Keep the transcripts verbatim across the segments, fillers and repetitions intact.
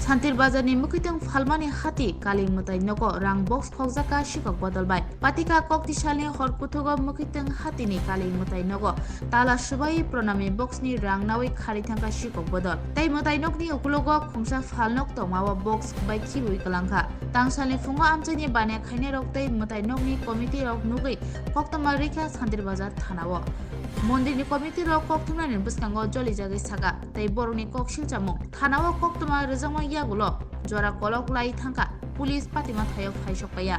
Santir Bazar ni mwkhwtwng phalmani hati Kali mwtai nogo rang box khokjak kha sikok bodol bai. Patika koktisalni hor kuthugo mwkhwtwng hatini Kali mwtai nogo tala swbai pranami box ni rang nawi khari thangkha sikok bodol. Tei mwtai nokni ukulogo khungsa phalnok tongmao box bai khibiwi kwlangkha. Tangsalni phungo amchaini baniya khainairok tei mwtai nokni committee rok nugwi koktwma rikha Santir Bazar thanao. Mondirni committee rok kokthumnani bwskango jolijagwi saka tei borokni kok silchamung thanao koktwma rwjakma yagulo jora kolok lai thangkha, police patima thaio phaisok paiya.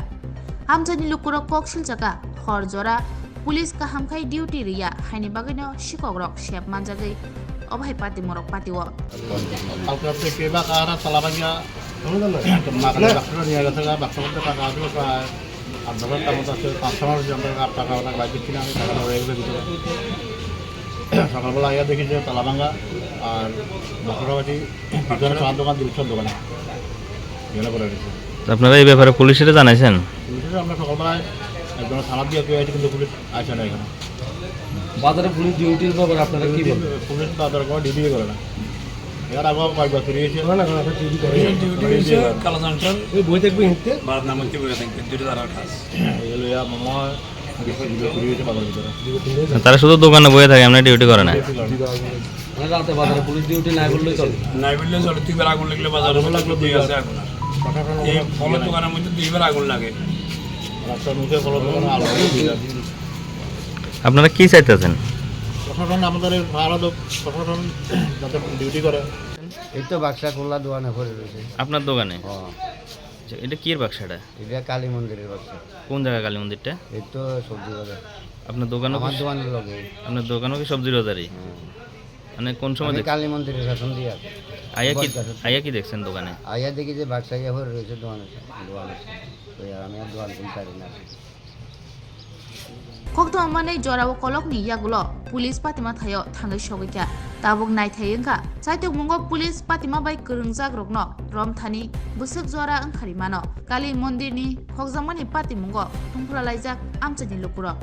Amchaini lukurok kok silchakha, hor jora police kaham khai duty riya, haini bagwino sikokrok sep manjagwi obo hai patimorok patio. Alkapte keba kara talabanya, makana bakra niya gata bakra bakra bakra. Aat bajar ta hota se, panch chho mas jomta aap taka hota bai dikhchi na, taka hota ek bajye bhitor. Sokalbela aiya dekhi je tala bhanga, ar bakra bati bhitore sab dokan, dilip sob dokan. Gela pore royese. আপনারা এই ব্যাপারে পুলিশরে জানাইছেন? পুলিশরে amra sokalbela ekjon thanat diye koi aise, kintu police aise na ekhone. বাজারে পুলিশ ডিউটির ব্যাপারে আপনারা কি বলেন? Police bazar ko duty kore na. Yar ago koi bar churi hoyese. Kore na, kore na, duty kore. Duty hoyese, kala junction. Oi boi thakbe hinte. Bar na mukti boi thakbe, duty tarar kaj. Ei loya mama, duty churi hoyese bazar bhitore. তারা শুধু দোকানে বসে থাকে, এমনি ডিউটি করে না? মানে রাতে বাজারে পুলিশ ডিউটি নাই বললেই চলে। নাই বললেই চলে, দুইবার আগুন লাগলে বাজারে আগুন লাগলে দুই আছে এখন আর। এই ফলের দোকানের মধ্যে দুইবার আগুন লাগে। রাস্তার মুখে ফলের দোকানে আগুন লাগে। আপনারা কি চাইতেছেন? প্রশাসন আমাদের এই পাহারা দেউক, প্রশাসন যাতে ডিউটি করে। এই তো বাক্সা খোলা দোকানে পড়ে রয়েছে। আপনার দোকানে? হ্যাঁ। আচ্ছা, এটা কির বাক্সাটা? এটা কালী মন্দিরের বাক্সা। কোন জায়গা কালী মন্দিরটা? এই তো সবজি বাজার। আপনার দোকানও আমার কি, দোকানের লগে। আপনার দোকানও কি সবজির বাজারই? হ্যাঁ। মানে কোন সময় আমি দেখছেন? কালী মন্দিরের পেছন দিয়ে আছি। আয়া কি, বট গাছের আয়া কি দেখছেন দোকানে? আয়া দেখি যে বাক্সা ইয়া হয়ে রয়েছে দোকানের সামনে, দোকানের সামনে। তো আর আমি আর দোকান খুলতে পারি না। Koktwma manwi jorao kolokni yagulo police patima thaio thangwi sogwi kha. Tabuk naithai wngkha, chaitokmungo police patima bai kwrwngjakrokno romthani bwswk jora wngkhari mano. Kali mondirni khokjakmani patimungo thungphla laijak amchaini lukurok.